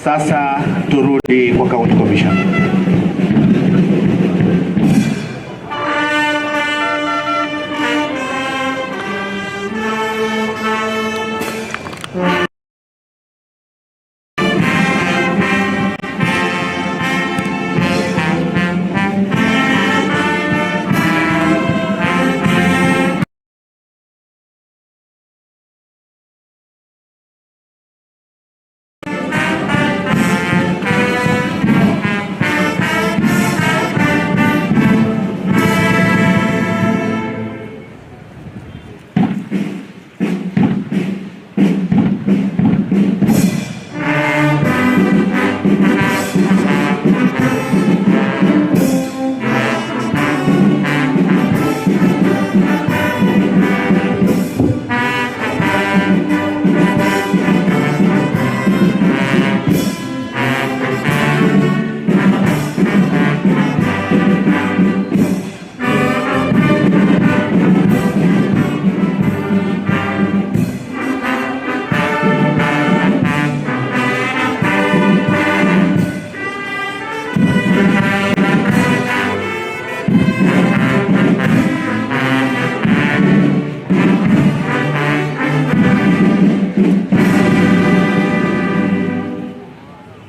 Sasa turudi kwa County Commissioner.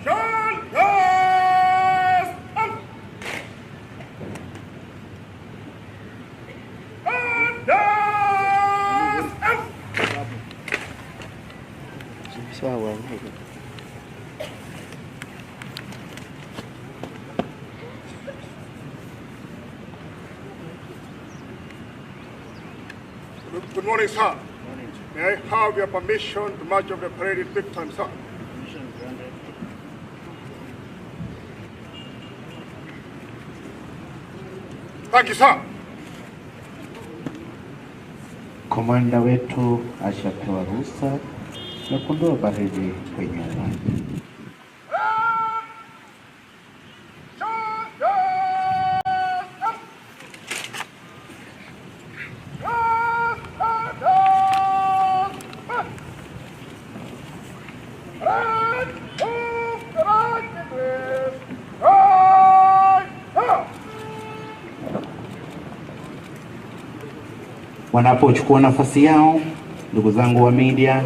Shoulders up! Shoulders up! Sawa. Good morning, sir. May I have your permission to march off the parade in quick time, sir? Thank you, sir. Komanda wetu ashapewa ruhusa ya kuondoa baridi kwenye uwanja. Shoulders up! Shoulders up! Right, move the right, left, right, up! Wanapochukua nafasi yao, ndugu zangu wa media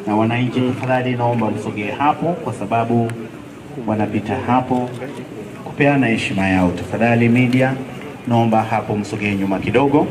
na wananchi, tafadhali naomba msogee hapo, kwa sababu wanapita hapo kupeana heshima yao. Tafadhali media, naomba hapo msogee nyuma kidogo.